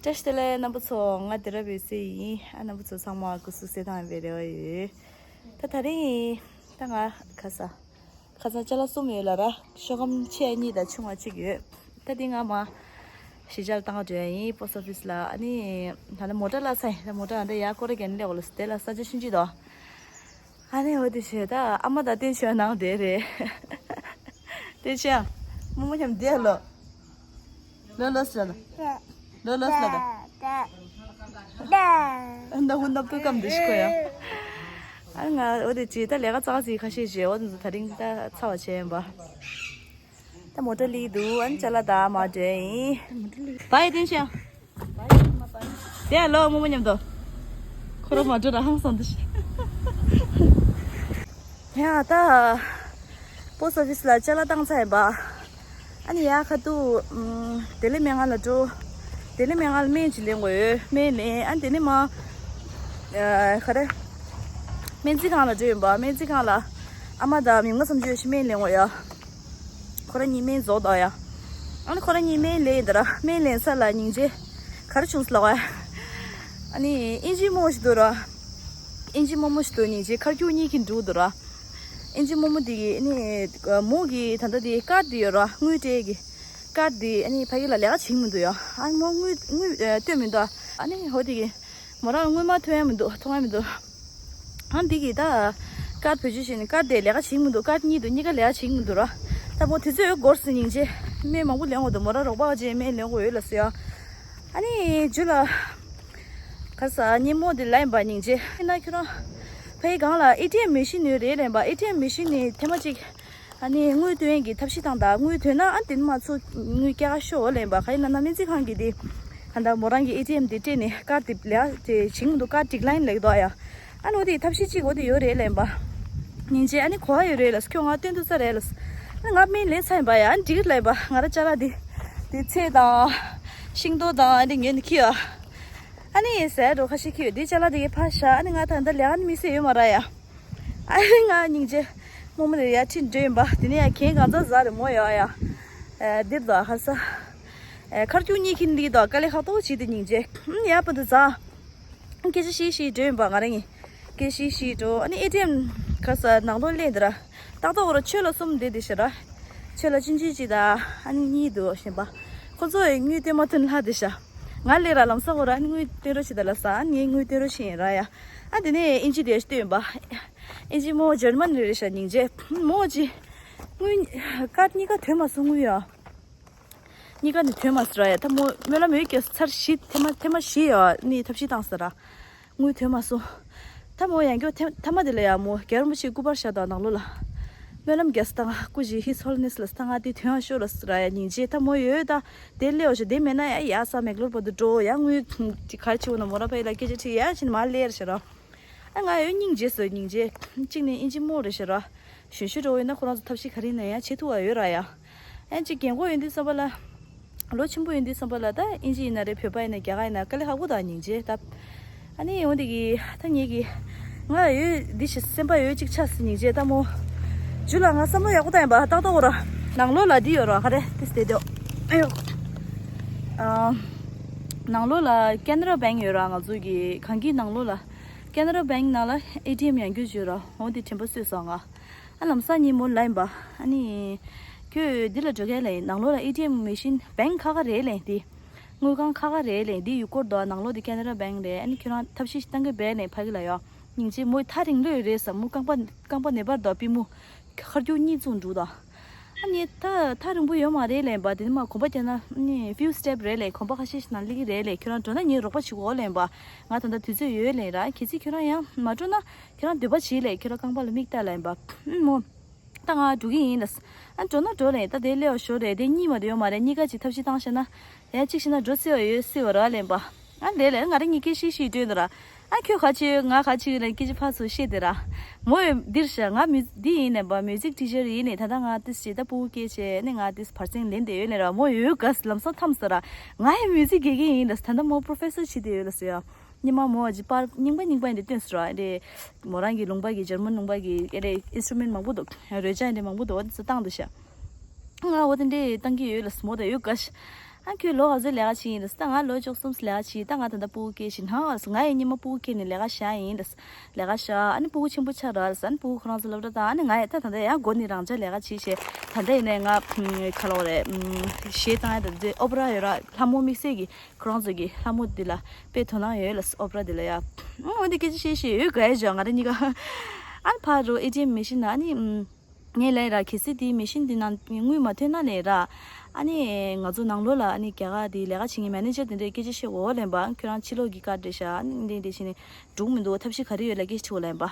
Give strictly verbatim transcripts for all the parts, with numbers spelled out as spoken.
བཀྲ་ཤིས་བདེ་ལེགས་རྣམ་པ་ཚོ། ང་དེ་ར་བའི་སྲས་ཡིན། ཨ་རྣམ་པ་ཚོ་ཚང་མ་སྐུ་གཟུགས་གསལ་ཐང་ཡིན་པའི་རེ་བ་ཡོད། ད་ད་རིང་ད་ང་ཁ་ས་ཁ་སང་ཅ་ལག་གསུམ་ཡོད་ལ་ར། ཤོག་སྒམ་ཆེ་གཉིས་དང་ཆུང་བ་གཅིག་ཡོད། ད་འདི་ང་མ་གཞིས་ཆགས་ལ་བཏང་འགྲོ་ཡ་ཡིན། པོ་སི་ཊི་ཨོ་ཕི་སི་ལ། ཨ་ནི་ད་ནི་མོ་ཊ་བརླག་ཚར་ཡིན། ད་མོ་ཊ་ཨ་འདྲ་ཡ་སྐོར་ར་རྒྱག་ནི་སླེབས་འོ་ལ་སི་དེ་ལ་ས་ཆ་ཆུང་ཆུང་དོ། ཨ་ནི་འོ་དེ་བྱས་ད་ཨ་མ་དང་བསྟན་ཆོས་ནང་བསྡད་རེད། བསྟན་ཆོས། རྨོ་མོ་མཉམ་བསྡད་ལོ། ལོ་ལོ་སི་ལ། ལོ་ལོ་སི་ལ། ད་ཧུ་ནབ་ཏུ་ཀམ་དུ་ཤི་ཁོ་ཡ། ཨ་ང་འོ་དེ་ཅི་ད་ལས་ཀ་ཙག་ཙིག་ཁ་ཤས་བྱས། འོ་དེ་ཚོ་ད་རིང་ད་ཚ་བ་བྱས་ཡིན་པ། ད་མོ་ཊ་ལི་འདུག་ཨ་ནི་ཅ་ལག་ད་མ་འདྲེན་ཡིན། བའི་བསྟན་ཆོས། དེ་ཡང་ལོ་རྨོ་མོ་མཉམ་དུ། ཁོ་རང་མ་འགྲོ་ར་ཧང་སང་དུ་ཤི། ཡ་ད། པོ་སི་ཊི་ཨོ་ཕི་སི་ལ་ཅ་ལག་བཏང་ཚར་ཡིན་པ། ཨ་ནི་ཡ་ཁ་ཐུག་ཨམ། བདེ་ལེགས་སྨན་ཁང་ལ་འགྲོ། བདེ་ལེགས་སྨན་ཁང་ལ་སྨན་ཅིག་ལེན་དགོས་ཡོད། སྨན་ལེན། ཨ་ནི་དེ་ནས་མ། ཨ། ག་རེ། སྨན་རྩིས་ཁང་ལ་འགྲོ་ཡིན་པ། སྨན་རྩིས་ཁང་ལ་ཨ་མ་དང་མིག་དམར་མཚམས་གཅོད་ཞིག་སྨན་ལེན་དགོས་ཡ། ཁོ་རང་གཉིས་སྨན་རྫོགས་འདུག་ཡ། ཨ་ནི་ཁོ་རང་གཉིས་སྨན་ལེན་ཡིན་ད་ར། སྨན་ལེན་ས་ལ་སྙིང་རྗེ་ག་རེ་བྱུང་སོང་ལབ་ཡ། ཨ་ནི་ཨིན་ཇི་རྨོ་ཞིག་འདུག་ར། ཨིན་ཇི་རྨོ་མོ་ཞིག་འདུག་སྙིང་རྗེ་ཁ་སྐྱུག་གཉིས་ཀྱི་འདུག་འདུག་ར། ཨིན་ཇི་རྨོ་མོ་དེ་གིས་ཨ་ནི་མོ་གི་ད་ལྟ་དེ་ཀར་དེ་ཡོད་ར། དངུལ་སྤྲད་གི་ཀར་དེ་ཨ་ནི་ཕ་གི་ལ་ལས་ཀ་བྱེད་ཀྱི་མི་འདུག་ཡ། ཨ་ནི་མོ་དངུལ་དངུལ་སྟོན་མི་འདུག་ཨ་ནི་འོ་དེ་གིས། མོ་རང་དངུལ་མ་ཐོན་ཡ་མི་འདུག་མཐོང་ཡ་མི་འདུག་ཨ་འདི་གི་ད་ཀར་བེད་སྤྱོད་བྱས་ནས། ཀར་དེ་ལས་ཀ་བྱེད་ཀྱི་མི་འདུག་ཀར་གཉིས་འདུག་གཉིས་ཀ་ལས་ཀ་བྱེད་ཀྱི་མི་འདུག་ར། ད་མོ་དུས་ཚོད་འགོར་སོང་སྙིང་རྗེ། སྨན་མང་པོ་ལེན་དགོས་འདུག་མོ་རང་རོགས་པ་བྱས་སྨན་ལེན་དགོས་ཡོད་ལབ་སོང་ཡ། ཨ་ནི་རྒྱུ་ལ་ག་ས་སྙེ་མོ་དེ་ལབ་ཡིན་པ་སྙིང་རྗེ། ཡིན་ན་ཁྱོད་རང་ཕ་གི་སྒང་ལ་ཨེ་ཊི་ཨེམ་མེ་ཤིན་ཡོད་རེད་ལབ་ཡིན་པ། ཨེ་ཊི་ཨེམ་མེ་ཤིན་ནི་ཐེངས་མ་གཅིག་ཨ་ནི་དངུལ་བཏོན་གྱི་ཐབས་ཤེས་བཏང་དང་། དངུལ་ཐོན་ན་ཨ་དེ་ནི་མ་ཚུར་དངུལ་སྐྱེལ་ག་ཤོག་ལབ་ཡིན་པ། ག་ཡིན་ན་ན་སྨན་རྩིས་ཁང་གི་དེ་ག་ད་མོ་རང་གི་ཨེ་ཊི་ཨེམ་དེ་སྤྲད་ནས་ཀར་དེ་ལས་དེ་བྱིང་འདུག་ཀར་ཌི་ཀ་ལའིན་ལེགས་འདུག་ཡ། ཨ་ནི་འོ་དེ་ཐབས་ཤེས་གཅིག་འོ་དེ་ཡོད་རེད་ལབ་ཡིན་པ། སྙིང་རྗེ། ཨ་ནི་གོ་བ་ཡོད་རེད་ལབ། ཁྱོད་ང་སྟོན་ཐུབ་ས་རེད་ལབ། ཨ་ནི་ང་སྨན་ལེན་ཚར་ཡིན་པ་ཡ། ཨ་ནི་འགྲིག་ལབ་ཡིན་པ། ང་རང་ཅ་ལག་དེ་དེ་ཚེ་དང་ཤིང་ཏོག་དང་ཨ་ནི་ངན་ནི་ཁྱི་ཡ། ཨ་ནི་ཟས་འགྲོ་ཁ་ཤས་ཁྱི་ཡོད་དེ་ཅ་ལག་དེ་གའི་ཕར་བཞག་ཨ་ནི་ང་ད་ལྟ་ལས་ཀ་ནི་མི་སེ་ཡོད་མ་ར་ཡ། ཨ་ནི་ང་སྙིང་རྗེ། རྨོ་མོ་དེ་ཡར་ཁྲིད་འགྲོ་ཡིན་པ། དེ་ནས་ཡར་གན་གང་ཚ་ཟ་རེད་མོ་ཡོད་ཡ། ཨ་འདིར་དོ་ཁ་ས། ཨ་ཁར་ཁྱུག་གཉིས་ཁྱི་འདི་དོ་དཀའ་ལས་ཁག་པོ་བྱེད་དེ་སྙིང་རྗེ། ཨ་ཡར་པ་དུ་ཛ། སྐད་ཆ་བཤད་བཤད་འགྲོ་ཡིན་པ་ང་རང་གིས། སྐད་བཤད་བཤད་འགྲོ། ཨ་ནི་ཨེ་ཊི་ཨེམ་ཁ་ས་ནང་ལོགས་སླེབས་འདི་ར། ཏག་ཏག་འོ་ར་ཆོས་ལ་གསུམ་བསྡད་དེ་ཤི་ར། ཆོས་ལ་ཅིན་ཅིན་ཅི་ད་ཨ་ནི་གཉིས་འདུག་ཤེས་པ། ཁོ་ཚོ་ཡི་དངུལ་སྟོན་མ་ཐོན་ལྷ་དེ་ཤ། ང་སླེབས་ར་ལམ་སང་འོ་ར་ཨ་ནི་དངུལ་སྟོན་རོགས་བྱེད་ད་ལ་ས། ཨ་ནི་ངས་དངུལ་སྟོན་རོགས་བྱེད་ཡིན་ར་ཡ། ཨ་དེ་ནས་ཨིན་ཇི་དེ་སྟོན་པ། ཨིན་ཇི་མོ་འཇར་མན་རེད་རེད་ཤ་སྙིང་རྗེ། མོ་ཅི། དངུལ་ཀར་གཉིས་ཀ་ཐོན་མ་སོང་དངུལ་ཡ། གཉིས་ཀ་ནི་ཐོན་མ་སོང་ར་ཡ། ད་མོ་སྨོན་ལམ་ཡོད་ཀྱི་ཚར་བཞི་ཐེངས་མ་ཐེངས་མ་བཞི་ཡ་ནི་ཐབས་ཤེས་བཏང་ས་ར། དངུལ་ཐོན་མ་སོང་། ད་མོ་ཡང་སྐྱོ་ཐེངས་ཐ་མ་དེ་ལ་ཡ་མོ་རྒྱལ་བ་རིན་པོ་ཆེ་སྐུ་པར་བཞག་དང་ནང་ལོགས་ལ། སྨོན་ལམ་རྒྱག་ས་ད་ང་སྐུ་ཞིག་His Holiness ལ་ད་ང་དེ་ཐོན་ཡ་ཤོག་ལ་ས་ར་ཡ་སྙིང་རྗེ། ད་མོ་ཡོད་ད་དེ་སླེབས་ཤོག་དེ་མེད་ན་ཡ་ཡ་ས་མེག་ལོར་བར་དུ་འགྲོ་ཡ། དངུལ་ག་རེ་བྱེད་འོ་ན་མོ་ར་ཕ་ཡི་ལ་སྐད་ཆ་དྲིས་ཡ་བྱས་ནས་མ་སླེབས་ཤ་ར། ཨ་ང་ཡོད་སྙིང་རྗེ་སོ་སྙིང་རྗེ། གཅིག་ནས་ཨིན་ཇི་རྨོ་རེད་ཤ་ར། གཞོན་གཞོན་འགྲོ་ཡོད་ན་ཁོ་རང་ཚོ་ཐབས་ཤེས་ག་རེ་ཡིན་ན་ཡང་བྱེད་ཐུབ་པ་ཡོད་ར་ཡ། ཨན་ཅིག་རྒན་གོག་ཡོད་དུས་ཙམ་པ་ལ། ལོ་ཆེན་པོ་ཡོད་དུས་ཙམ་པ་ལ་ད་ཨིན་ཇི་ཡིན་ན་རེད། བོད་པ་ཡིན་ན་རྒྱ་གར་ཡིན་ན་དཀའ་ལས་ཁག་པོ་དང་སྙིང་རྗེ་ད། ཨ་ནི་འོ་འདི་གི་ད་ངེད་ཀྱི། ང་ཡོད་འདི་ཞིག་སེམས་པ་ཡོད་ཅིག་ཆགས་སི་སྙིང་རྗེ་ད་མོ། ཇུ་ལ་ང་བསམ་བློ་ཡག་པོ་བཏང་ཡིན་པ་ཏག་ཏག་འོ་ར། ནང་ལོགས་ལ་འདི་ཡོད་ར་ག་རེ་ཏིས་དེ་དེ། ཨ་ཡོ། ཨ། ནང་ལོགས་ལ་ཀེ་ན་ར་བེང་ཡོད་ར་ང་ཚོ་གི་གང་གི་ནང་ལོགས་ལ། ཀེ་ན་ར་བེང་ནང་ལ་ཨེ་ཊི་ཨེམ་ཡང་རྒྱུ་ཡོད་ར་འོ་འདི་དྲན་པ་གསོས་སོང་ང་། ཨ་ལམ་སང་ཉིན་མོ་ལ་ཡིན་པ། ཨ་ནི། ཁྱོད་འདི་ལ་འགྲོ་མཁན་ལ་ཡིན་ནང་ལོགས་ལ་ཨེ་ཊི་ཨེམ་མེ་ཤིན་བེང་ཁ་ཁ་རེད་ལེ་འདི། དངུལ་ཁང་ཁ་ཁ་རེད་ལེ་འདི་ཡུལ་སྐོར་དོ་ནང་ལོགས་འདི་ཀེ་ན་ར་བེང་རེད། ཨ་ནི་ཁྱོད་རང་ཐབས་ཤེས་ཤིག་བཏང་གི་བས་ལེ་ཕ་གི་ལ་ཡོ། སྙིང་རྗེ་མོ་ཐག་རིང་ལོས་རེད་ས་མོ་རྐང་པ་རྐང་པ་ནེ་པར་དོ་པི་མོ། ཁར་རྒྱུག་གཉིས་བཙུགས་འདུག་དོ། ཨ་ནི་ད་ཐག་རིང་པོ་ཡོད་མ་རེད་ལེ་འབའ་དེ་ནི་མ་གོམ་པ་རྒྱག་ན་ཨ་ནི་ཕིའུ་སི་ཊེབ་རེད་ལེ་གོམ་པ་ཁ་ཤས་ཤིག་ནང་སླེབས་ཀྱི་རེད་ལེ་ཁྱོད་རང་འགྲོ་ན་ངས་རོགས་པ་བྱེད་གོ་ལེ་འབའ་ང་ད་ལྟ་དུས་ཚོད་ཡོད་ལེ་ར་གལ་སྲིད་ཁྱོད་རང་ཡང་མ་འགྲོ་ན། ཁྱེད་རང་འདོད་པ་བྱེད་ལས་ཁྱེད་རང་རྐང་པ་ལ་མིག་ལྟ་ལ་ཡིན་པ། ཨུམ་མོ། ད་ང་འགྲོ་གི་ཡིན་ལ། ཨ་འགྲོ་ན་འགྲོ་ལས་ད་དེ་སླེབས་པ་ཞོར་རེད་དེ་གཉིད་མ་འདུག་ཡོད་མ་རེད་གཉིས་ཀ་ཅིག་ཐབས་ཤེས་བཏང་ཤེ་ན། ཡ་གཅིག་ཤེ་ན་འགྲོ་སྲིད་པ་ཡོད་སྲིད་པ་ར་ལེན་པ། ཨ་ལས་ལས་ང་རང་གཉིས་ཀའི་ཤི་ཤི་སྤྲོད་འདུག་ར། ཨ་ཁྱོད་ག་ཅི་ཡོད་ང་ག་ཅི་ཡོད་ལ་སྐད་ཆ་ཕར་ཚུར་བཤད་དེ་ར། མོ་ཡོད་འདིར་ཤ་ང་མི་འདི་ཡིན་ནས་པ་མིའུ་ཛིག་ཊི་ཆར་ཡིན་ནས་ད་ལྟ་ང་ཏི་སི་ད་སྤུ་གུ་སྐྱེས་བྱས་ནས་ང་ཏི་སི་བར་གསེང་ལེན་དེ་ཡོད་ལེ་ར་མོ་ཡོད་ག་ལམ་སང་ཐམས་ས་ར། ང་ཡི་མིའུ་ཛིག་དགེ་རྒན་ཡིན་ལ་ད་ལྟ་མོ་པོ་རོ་ཕེ་སར་བྱེད་དེ་ཡོད་ལ་ཟེར་ཡ། སྙིང་མ་མོ་ཨ་ཅི་པར་རྙིང་པ་རྙིང་པ་ཡིན་དེ་སྟོན་སོ་ར་རེ། མོ་རང་གི་ལུང་པ་གི་འཇར་མན་ལུང་པ་གི་ཨེ་རེ་ཨིན་སི་ཊུ་མེན་མང་པོ་འདུག་རོལ་ཆ་ཡིན་དེ་མང་པོ་འདུག་འོ་དེ་ཚོ་བཏང་འདུག་ཤག་ང་འོ་དེ་འདྲས་བཏང་གི་ཡོད་ལ་མོ་དེ་ཡོད་ག་ཤ། ཨ་ཁྱོད་ལོ་ག་ཚོད་ལས་ཀ་བྱེད་ཡིན་ལབ། ད་ང་ལོ་བཅུ་གསུམ་ལས་ཀ་བྱེད། ད་ང་ད་ལྟ་སྤུ་གུ་སྐྱེས་ཤིང་ཧང་ང་ཡི་སྙེ་མ་སྤུ་གུ་སྐྱེས་ནས་ལས་ཀ་བཞག་ཡིན་ལབ། ལས་ཀ་བཞག་ཨ་ནི་སྤུ་གུ་ཆེན་པོ་ཆགས་ར་ལབ། ཨ་ནི་སྤུ་གུ་ཁོ་རང་ཚོ་སློབ་གྲྭ་དང་ཨ་ནི་ང་ཡི་ད་ད་ལྟ་ཡང་སྒོ་ནས་རང་འཇགས་ལས་ཀ་བྱེད་བྱས། ད་ལྟ་ཡིན་ནའི་ང་ག་ལབ་དགོས་རེད། གཞས་བཏང་ཡ་ད་ལྟ་ཨོ་པ་ར་ཡོད་ར། ལྷ་མོ་དམིགས་བསལ་གྱི་ཁོ་རང་ཚོ་གི་ལྷ་མོ་འདི་ལ་དཔེ་དོ་སྣང་ཡོད་ལབ། ཨོ་པ་ར་འདི་ལ་ཡ། ཨང་འོ་འདི་སྐད་ཆ་བཤད་བཤད་ཡོད་དགའ་ཡ་བྱ། ང་རང་གཉིས་ཀ་ཨ་ནི་ཕར་འགྲོ་ཨེ་ཊི་ཨེམ་མེ་ཤིན་ན་ཨ་ནི་ངས་ལབ་ཡ་ར། གལ་སྲིད་དེའི་མེ་ཤིན་དེ་ནང་དངུལ་མ་ཐོན་ན་ལབ་ཡ་ར། ཨ་ནི་ང་ཚོ་ནང་ལོགས་ལ་ཨ་ནི་རྒྱ་གར་དེའི་ལས་ཀ་བྱེད་མཁན་མེ་ནེ་ཇར་དེ་འདྲས་སྐད་ཆ་བཤད་འོ་ལབ་པ། ཁྱོད་རང་ཕྱི་ལོགས་ཀྱི་ཀར་འདྲ་ཤག་ཨ་ནི་འདི་འདྲས་བྱས་ནས་འགྲུག་མི་འདུག་ཐབས་ཤེས་ག་རེ་ཡོད་ལབ་སྐད་ཆ་དྲི་བ་ལབ་པ།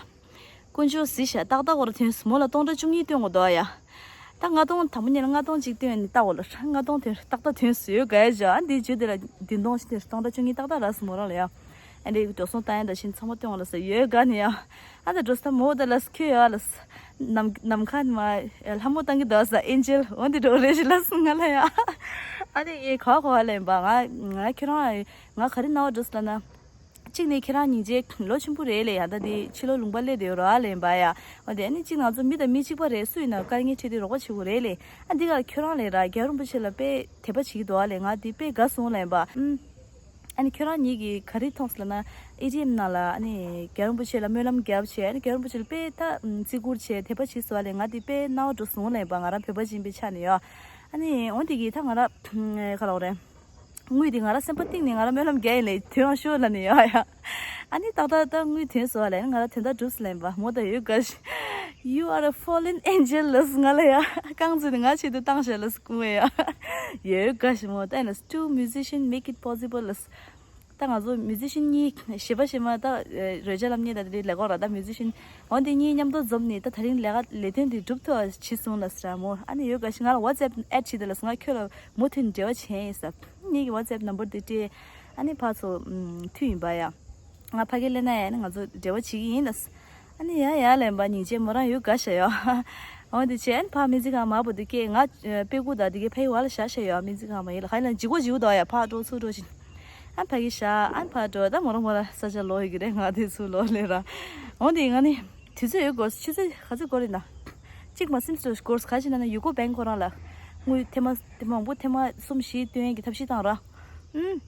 དཀོན་མཆོག་གཟིགས་ཤག་ཏག་ཏག་འོ་ར་ཐོན་སོང་། མོ་ལ་སྟོང་ཕྲག་བཅུ་གཉིས་སྟོན་དགོས་འདུག་ཡ། ད་ལྔ་སྟོང་དང་པོ་ཉིད་ལ་ལྔ་སྟོང་གཅིག་སྟོན་ནས་ལྟ་འོ་ལ། ལྔ་སྟོང་དེ་ཏག་ཏག་ཐོན་སོང་། ཡོད་དགའ་ཡ་བྱ། ཨ་འདི་བརྗོད་དེ་ལ་བདུན་སྟོང་ཞིག་དེ་སྟོང་ཕྲག་བཅུ་གཉིས་ཏག་ཏག་རག་སོང་། མོ་རང་ལ་ཡ། ཨ་འདི་འགྲོ་སོང་བཏང་ཡ་ད་ཕྱིན་ཚང་མ་སྟོན་འོ་ལ་ཟེར། ཡོད་དགའ་ནས་ཡ། ཨ་ད་འགྲོ་ས་མོ་ད་ལ་ཁྱོད་ཡ་ལ་ནམ་ནམ་མཁའ་ནས་མར་ལྷ་མོ་བཏང་གི་འདུག་ས། ཨེན་ཇེལ་འོ་འདི་འགྲོ་རེད་ཞིག་ལབ་སོང་ང་ལ་ཡ། ཨ་ནི་ངས་ག་བ་ག་བ་ལབ་པ། ང་ང་ཁྱོད་རང་ང་ག་རེ་གནང་བ་འགྲོ་ས་ལབ་ན། གཅིག་ནས་ཁྱེད་རང་སྙིང་རྗེ་ལོ་ཆེན་པོ་རེད་ལབ་ཡ། ད་འདི་ཕྱི་ལོགས་ལུང་པ་སླེབས་བསྡད་ཡོད་རེད་ལབ་པ་ཡ། འོ་དེ་ཨ་ནི་གཅིག་ང་ཚོ་མི་དང་མི་གཅིག་པ་རེད། སུ་ཡིན་ན་དཀའ་ངལ་འཕྲད་དུས་རོགས་པ་བྱེད་དགོས་རེད་ལབ། ཨ་འདི་ག་ཁྱོད་རང་ལབ་ར་རྒྱལ་བ་རིན་པོ་ཆེ་ལ་དཔེ་དད་པ་བྱེད་ཀྱི་འདུག་ཨ་ལབ། ང་འདི་དཔེ་དགའ་སོང་ལབ་པ། ཨུམ། ཨ་ནི་ཁྱོད་རང་ཉིད་ཀྱིས་ག་རེ་མཐོང་སོང་ལབ་ན། ཨེ་ཊི་ཨེམ་ནང་ལ་ཨ་ནི་རྒྱལ་བ་རིན་པོ་ཆེ་ལ་སྨོན་ལམ་རྒྱབ་བྱས། ཨ་ནི་རྒྱལ་བ་རིན་པོ་ཆེ་ལ་དཔེ་ད་བརྩི་བཀུར་བྱས་དད་པ་བྱེད་སོང་ཨ་ལབ། ང་འདི་དཔེ་སྣང་བ་འགྲོ་སོང་ལབ་པ། ང་རང་བོད་པ་ཡིན་པའི་ཆ་ནས་ཡ། ཨ་ནི་འོ་འདི་གིས་ད་ང་རང་ག་ལབ་དགོས་རེད། དངུལ་དེ་ང་རང་སེམས་པ་གཏིང་ནས་ང་རང་སྨོན་ལམ་རྒྱག་ཡིན་ལབ། དོན་ཡང་ཤོག་ལབ་ནས་ཡོད་ཡ། ཨ་ནི་ཏག་ཏག་ཏག་དངུལ་ཐོན་སོང་བ་ལབ། ང་རང་དོན་དག་འགྲུབ་སོང་ལབ་པ། མོ་ད་ཡོད་དགའ་ཞིག You are a fallen angel ལབ་སོང་ང་ལ་ཡ། རྐང་བཙུགས་ནས་ང་ཆེད་དུ་བཏང་ཤག་ལབ་སོང་ངས་ཡ། ཡོད་དགའ་ཞིག་མོ་ད་ཡིན་ན། Two musician make it possible ལབ་སོང་། ད་ང་ཚོ་མིའུ་ཛི་ཤན་གཉིས་གཞས་པ་གཞས་མ་ད་རོལ་ཆ་སློབ་གཉེར་ད་དེ་ལས་ཀ་ར། ད་མིའུ་ཛི་ཤན་འོ་དེ་གཉིས་མཉམ་དུ་འཛོམས་ནས་ད་དེ་རིང་ལས་ཀ་ལས་དོན་དེ་འགྲུབ་ཐུབ་པ་བྱས་སོང་ལབ་ཟེར་མོ། ཨ་ནི་ཡོད་དགའ་ཞིག་ང་ལ་ཝ་ཙེབ་ཨེཌ་བྱས་ཏེ་ལབ་སོང་། ང་ཁྱོད་ལ་མུ་མཐུད་འབྲེལ་བ་བྱས་ཡིན་ཟེར། ངེད་ཀྱི་ཝ་ཙེབ་ནམ་བར་དེ་སྤྲད། ཨ་ནི་ཕར་ཚུར་མཐུད་ཡིན་པ་ཡ། ང་ཕ་གིར་སླེབས་ན་ཡ་ནི་ང་ཚོ་འབྲེལ་བ་བྱེད་ཀྱི་ཡིན་ལབ་སོང་། ཨ་ནི་ཡ་ཡ་ལབ་པ། སྙིང་རྗེ་མོ་རང་ཡོད་དགའ་ཤག་ཡ། འོ་དེ་བྱས་ཨ་ནི་ཕར་སྨན་རྩིས་ཁང་མར་བུད་དུས་སྐད་ང་དཔེ་ཁུག་དང་དེ་གའི་ཕ་གི་བར་ལ་བཞག་བཞག་ཡོད། སྨན་རྩིས་ཁང་མ་ཡིན་ལ་ག་ཡིན་ལ་ལྗིད་ཁོག་ལྗིད་ཁོག་འདུག་ཡ། ཕར་འགྲོ་ཚུར་འགྲོ་བྱས། ཨ་ཕ་གི་བཞག་ཨ་ཕར་འགྲོ། ད་མོ་རང་མོ་རང་ས་ཆ་ལོག་ཡོད་ཀྱི་རེད། ང་དེ་ཚུར་ལོག་ལེ་ར། འོ་དེ་ང་ནི་དུས་ཚོད་ཡོད་དགོས། ཆུ་ཚོད་ག་ཚོད་འགོར་རེད་ན། གཅིག་མ་ཟིན་ཚོད་འགོར། ག་ཅི་ན་ན་ཡུ་ཀོ་བེང་ཁོ་རང་ལ་དངུལ་ཐེངས་མ་ཐེངས་མ་མང་པོ་ཐེངས་མ་གསུམ་བཞི་བཏོན་གྱི་ཐབས་ཤེས་བཏང་ར། ཨུམ།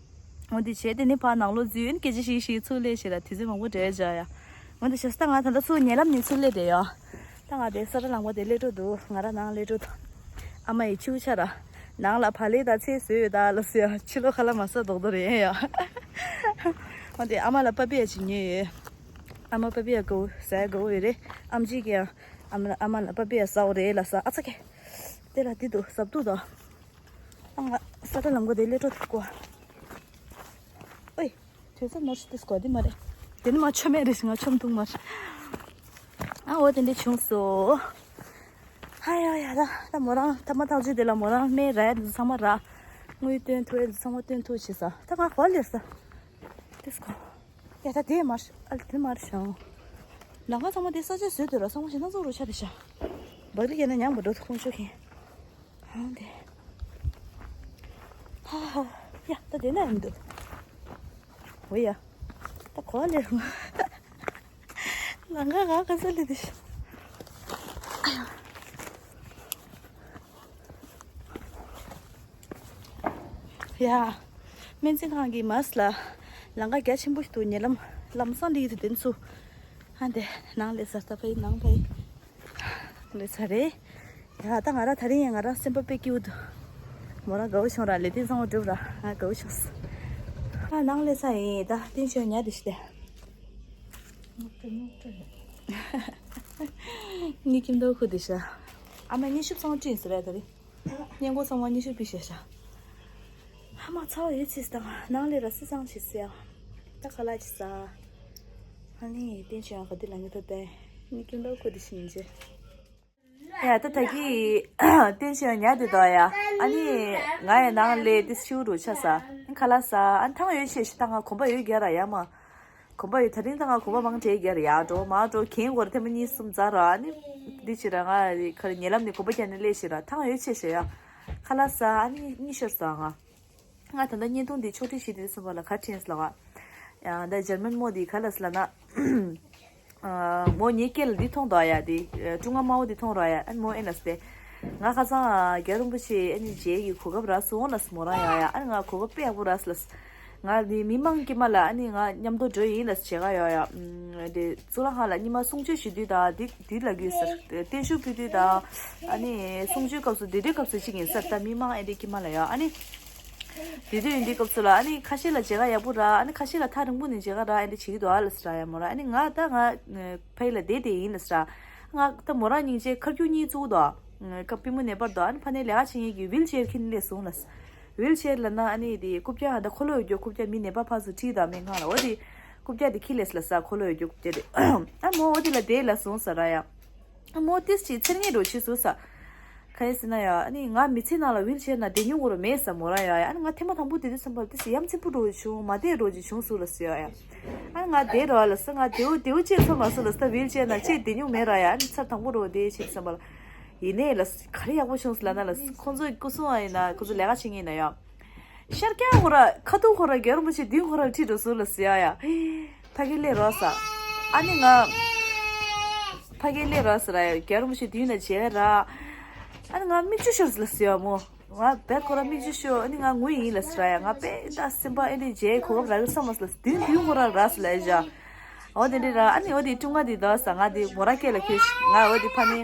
འོ་དེ་བྱས་དེ་ནི་ཕར་ནང་ལོགས་འཛུལ་ཡོང་སྐད་ཆ་བཤད་བཤད་ཚུར་སླེབས་བྱས་ར། དུས་ཚོད་མང་པོ་འབྲེལ་བྱས་ཡ། འོ་དེ་བྱས་ད་ང་ད་ལྟ་ཚུར་ཉེ་ལམ་ནས་ཚུར་སླེབས་བསྡད་ཡོད། ད་ང་དེ་ས་ཁྲ་ལམ་ཁ་དེ་སླེབས་འགྲོ་འདུག་ང་རང་ནང་སླེབས་འགྲོ་འདུག་ཨ་མ་ཡི་ཆུ་ཆ་ར། ནང་ལ་བག་ལེབ་དང་ཚལ་བཟོས་ཡོད་ད་ལབ་སོང་ཡ། ཕྱི་ལོགས་ཁ་ལག་མ་ཟ་མདོག་མདོག་རེད་ཡ། འོ་དེ་ཨ་མ་ལ་པ་པི་ཡ་ཅིག་ཉོས་ཡོད། ཨ་མ་པ་པི་ཡ་དགའ་བོ་ཟ་ཡ་དགའ་བོ་ཡོད་རེད། ཨམ་ཆི་གིས་ཡང་ཨ་མ་ཨ་མ་ལ་པ་པི་ཡ་ཟ་འོ་རེད་ལབ་ས། ཨ་ཚ་ཁེ། དེ་ལ་འདི་འདུག་ཟབ་འདུག་དང་། ཨ་ང་ས་ཁྲ་ལམ་ཁ་དེ་སླེབས་འགྲོ་ཐུབ་གོ། ཨོའི། དུས་ཚོད་ནོར་ཞིག་ཏིས་གོ་དེ་མ་རེད། དེ་ནི་མ་ཆོ་མེད་རེད་ཟེར། ང་ཆོམ་འདུག་མ་རེད། ཨ་འོ་དེ་འདྲ་བྱུང་སོང་། ཧ་ཡ་ཡ་ད་ད་མོ་རང་ཐ་མ་ཐག་ཆོད་དེ་ལ་མོ་རང་སྨན་རག་ཡ་འདི་ཚང་མ་རག་དངུལ་བཏོན་ཐུབ་ཡ་འདི་ཚང་མ་བཏོན་ཐུབ་བྱས་ས། ད་ང་གོ་ལེར་ས། ཏིས་གོ། ཡ་ད་དེ་མར་ཨ་ལ་དེ་མར་ཤང་། ལང་ཀ་ཚང་མ་དེ་ས་ཆ་བཟོས་འདུག་ར། ཚང་མ་ཞེ་སྣང་ཚོགས་རུ་ཆ་རེད་ཤག་བག་རི་ཡ་ན་ཉམས་པ་འགྲོ་ཐུག་ཁོང་ཆོ་ཁེ། ཧང་དེ། ཧ་ཧ། ཡ་ད་དེ་ན་ཡིན་འདུག་འོ་ཡ། ད་གོ་ལེ་རུང་། ལང་ཀ་ག་ག་ས་ལེ་དེ་ཤག་ཡ། སྨན་རྩིས་ཁང་གི་མ་ས་ལ་ལང་ཀ་རྒྱ་ཆེན་པོ་ཞིག་འདུག་ཉེ་ལམ་ལམ་སང་ལི་ཡི་དུ་དེ་ཚུ། ཧ་འདི་ནང་ལས་ས་ད་ཕའི་ནང་ཕའི་ལས་ས་རེད། ཡ་ད་ང་ར་ད་རིང་ཡང་ང་ར་སེམས་པ་དཔེ་སྐྱིད་པོ་འདུག་མོ་རང་དགའ་བོ་བྱུང་ར། ལས་དེ་བཟང་བོ་འགྲུབ་ར། ང་དགའ་བོ་བྱུང་སོང་། ཨ་ནང་ལས་ས་ཡིན་ད་བསྟན་ཆོས་ཉལ་དེ་ཤི་དེ། ངའི་ཁྱིམ་ཐོག་ཁུ་དེ་ཤ། ཨ་མ་གཉིད་ཤུབས་ཚང་བྲིས་ཟེར་ར་ད་རིང་། སྔས་མགོ་ཚང་མ་གཉིད་ཤུབས་པི་ཤ་ཤ། ཧ་མ་ཚ་བ་ཡོད་ཚིས་དང་ནང་ལས་ར་སི་སང་ཆི་སི་ཡ། ད་ཁ་ལག་ཅི་ཟ། ཨ་ནི་བསྟན་ཆོས་ཡང་ག་དུས་ལ་ངེད་ཐོག་བསྟན། ངའི་ཁྱིམ་ཐོག་ཁུ་དེ་ཤི་ཡིན་ཅེ། ཡ་ད་ད་གི་བསྟན་ཆོས་ཡང་ཉལ་དེ་དོ་ཡ། ཨ་ནི་ང་ཡང་ནང་ལས་དེ་ཤིའུ་རུ་ཆ་ཟ། ཁ་ལག་ཟ། ཨ་ཐང་ཡོད་ཆེ་ཤི་ད་ང་གོམ་པ་ཡོད་རྒྱ་ར་ཡ་མ། གོམ་པ་ཡོད་ད་རིང་ད་ང་གོམ་པ་མང་དྲགས་རྒྱ་ར་ཡ་འགྲོ་མ་འགྲོ་གན་གོར་ཐེངས་མ་གཉིས་གསུམ་ཛ་ར་ཨ་ནི། འདི་ཕྱི་ར་ང་ཁར་ཉེ་ལམ་ནས་གོམ་པ་རྒྱག་ནས་སླེབས་ཤི་ར་ཐང་ཡོད་ཆེ་ཤི་ཡ། ཁ་ལག་ཟ་ཨ་ནི་གཉིད་ཤོར་སོང་ང་། ང་ད་ལྟ་བརྙན་ཐུང་འདི་ཕྱོགས་སྒྲིག་བྱེད་དུས་ཙམ་པ་ལ་ག་དྲན་སོང་ལ་བ། ཡང་ད་འཇར་མན་མོ་འདི་ག་ལ་སི་ལ་ན། མོ་ངའི་སྐེ་ལ་འདི་མཐོང་དོ་ཡ་འདི། ཀྲུང་ཨ་དམར་པོ་འདི་མཐོང་རོགས་ཡ་ཨ་མོ་ཨེ་ན་སི་ཏེ། ང་ཁ་སང་རྒྱལ་བ་རིན་པོ་ཆེ་ཨ་ནི་མཇལ་གྱི་གོ་སྐབས་རག་སོང་ལགས་མོ་རང་ཡ་ཡ། ཨ་ནི་ང་གོ་སྐབས་དཔེ་ཡག་པོ་རག་སོང་ལགས། ང་ནི་མི་མང་དཀྱིལ་མ་ལ་ཨ་ནི་ང་མཉམ་དུ་འགྲོ་ཡིན་ལགས་མཇལ་ཁ་ཡ་ཡ། ཨམ་དེ་གཙུག་ལག་ཁང་ལ་སྔོན་མ་གསུང་ཆོས་ཞུ་དུས་དང་དེ་དེ་ལ་གུས་ཟེར་བརྟན་བཞུགས་ཕུལ་དུས་དང་ཨ་ནི་གསུང་ཆོས་སྐབས་སུ་དེ་འདྲའི་སྐབས་སུ་གཅིག་ཡིན་ས་ད་མི་མང་ཨེ་འདྲའི་དཀྱིལ་མ་ལ་ཡ། ཨ་ནི་དེ་དུས་ཡིན་དུས་སྐབས་སུ་ལ་ཨ་ནི་ཁ་ཤས་ལ་མཇལ་ཁ་ཡག་པོ་རག་ཨ་ནི་ཁ་ཤས་ལ་ཐག་རིང་པོ་ནས་མཇལ་ཁ་རག་ཨེ་འདྲ་བྱེད་ཀྱི་འདུག་ཨ་ལགས་ཟེར་ཡ་མོ་ར། ཨ་ནི་ང་ད་ང་ཕ་ཡུལ་ལ་བསྡད་བསྡད་ཡིན་ལགས་ཟེར། ང་ད་མོ་རང་སྙིང་རྗེ་ཁ་རྒྱུན་གཉིས་བཙུགས་འདུག་ཨ་ཀ་པུས་མོ་ནད་པར་འདུག་ཨ་ནི་ཕ་ནས་ལས་ཀ་བྱེད་མཁན་གྱི་ཝིལ་ཅེར་ཁྱེར་ནས་སླེབས་སོང་ལགས། ཝིལ་ཅེར་ལབ་ན་ཨ་ནི་དེ་རྐུབ་བཀྱག་ད་འཁོར་ལོ་ཡོད་རྒྱུ་རྐུབ་བཀྱག་མི་ནད་པ་ཕར་ཚུར་ཁྲིད་དང་མི་ཁང་ལ་འོ་དེ་རྐུབ་བཀྱག་དེ་ཁྱེར་སླེབས་ལགས་ས། འཁོར་ལོ་ཡོད་རྒྱུ་རྐུབ་བཀྱག་དེ་ཨ་མོ་འོ་དེ་ལ་བསྡད་ལགས་སོང་ཟེར་ར་ཡ། ཨ་མོ་ཏིས་ཅིག་ཚེར་ངེས་འགྲོ་ཕྱིན་སོང་ས། ག་ཡིན་ཟེར་ན་ཡ་ཨ་ནི་ང་མི་ཚེ་ནང་ལ་ཝིལ་ཅེར་ནང་བསྡད་མྱོང་གོ་ར་མེད་ས་མོ་ར་ཡ་ཡ། ཨ་ནི་ང་ཐེངས་མ་དང་པོ་དེ་དུས་ཙམ་པ་ཏིས་ཡ་མཚན་པོ་འགྲོ་བྱུང་མ་བསྡད་འགྲོ་ཅིག་བྱུང་སོང་ལགས་ཟེར་ཡ་ཡ། ཨ་ནི་ང་བསྡད་ར་ལགས་ས། ང་བདེ་བོ་བདེ་བོ་ཅིག་ཚོར་མ་སོང་ལགས་ས། ཝིལ་ཅེར་ནང་ཅིག་བསྡད་མྱོང་མེད་ར་ཡ། ཨ་ནི་ཚར་དང་པོ་ར་བསྡད་ཕྱིན་ཙམ་པ་ལ། ཡིན་ནའི་ལགས་ག་རེ་ཡག་པོ་བྱུང་སོང་ལབ་ན་ལགས་ཁོང་ཚོའི་སྐུ་སྲུང་བ་ཡིན་ན་ཁོང་ཚོ་ལས་ཀ་བྱེད་མཁན་ཡིན་ན་ཡ། ཤར་རྒྱག་ཁོ་ར་ཁ་ཐུག་ཁོ་ར་རྒྱལ་བ་རིན་པོ་ཆེ་མདུན་ཁོ་ར་ཁྲིད་འགྲོ་སོང་ལགས་ཟེར་ཡ་ཡ། ཕ་གི་སླེབས་རོགས་ས། ཨ་ནི་ང་ཕ་གི་སླེབས་རོགས་ཟེར་ར་ཡ་རྒྱལ་བ་རིན་པོ་ཆེ་མདུན་ལ་མཇལ་ར། ཨ་ནི་ང་མིག་ཆུ་ཤོར་ལགས་ཟེར་ཡ་མོ། ང་བེད་ཁོ་ར་མིག་ཆུ་ཤོར་ཨ་ནི་ང་ངུ་ཡིན་ལགས་ཟེར་ཡ། ང་དཔེ་ད་སེམས་པ་ཨེ་འདྲ་མཇལ་གོ་སྐབས་རག་གི་བསམ་མ་སོང་ལགས། མདུན་མདུན་ཁོ་ར་རག་སོང་ལགས་ཨེ་བཞག་འོ་དེ་འདྲ་ར། ཨ་ནི་འོ་དེ་ཀྲུང་ང་དེ་དོ་ས་ང་དེ་མོ་ར་སྐད་ལ་ཁྱོད་ང་འོ་དེ་ཕ་མའི་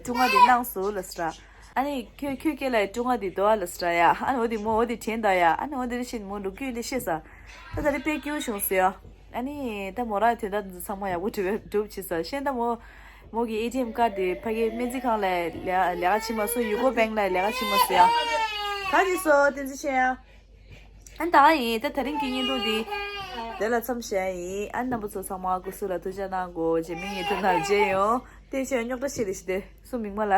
ཀྲུང་ང་དེ་གནང་སོང་ལགས་ཟེར། ཨ་ནི་ཁྱོད་ཁྱོད་སྐད་ལ་ཀྲུང་ང་དེ་དོ་ཨ་ལགས་ཟེར་ཡ། ཨ་ནི་འོ་དེ་མོ་འོ་དེ་དྲན་ད་ཡ། ཨ་ནི་འོ་དེ་རེ་བཞིན་མོ་འགྲོ་རྒྱུ་ལས་ཤེས་ས། ད་ད་རེ་དཔེ་སྐྱིད་པོ་བྱུང་སོང་ཡ། ཨ་ནི་ད་མོ་ར་དོན་དག་འདི་ཚང་མ་ཡག་པོ་གྲུབ་གྲུབ་བྱས་ས། ཤེས་ད་མོ་མོ་གི་ཨེ་ཊི་ཨེམ་ཀར་དེ་ཕ་གི་སྨན་རྩིས་ཁང་ལ་ལས་ལས་ཀ་བྱེད་མ་སོང་། ཡུ་ཀོ་བེང་ལ་ལས་ཀ་བྱེད་མ་སོང་ཡ། ད་དེ་སོ་བསྟན་འཛིན་ཆེ་ཡ། ཨ་ནི་ད་ག་ཡིན། ད་དེ་རིང་གི་བརྙན་ཐུང་འདི་དེ་ལ་མཚམས་བཞག་ཡིན། ཨ་ནི་རྣམ་པ་ཚོ་ཚང་མ་སྐུ་གཟུགས་ལ་ཐུགས་ཅག་གནང་དགོས། རྗེས་མའི་བརྙན་ཐུང་ནང་མཇལ་ཡོང་། བསྟན་ཆེ་རྙོག་དྲ་ཤེས་རེ་ཞིག་དེ་སུ་མིག་མ་ལ།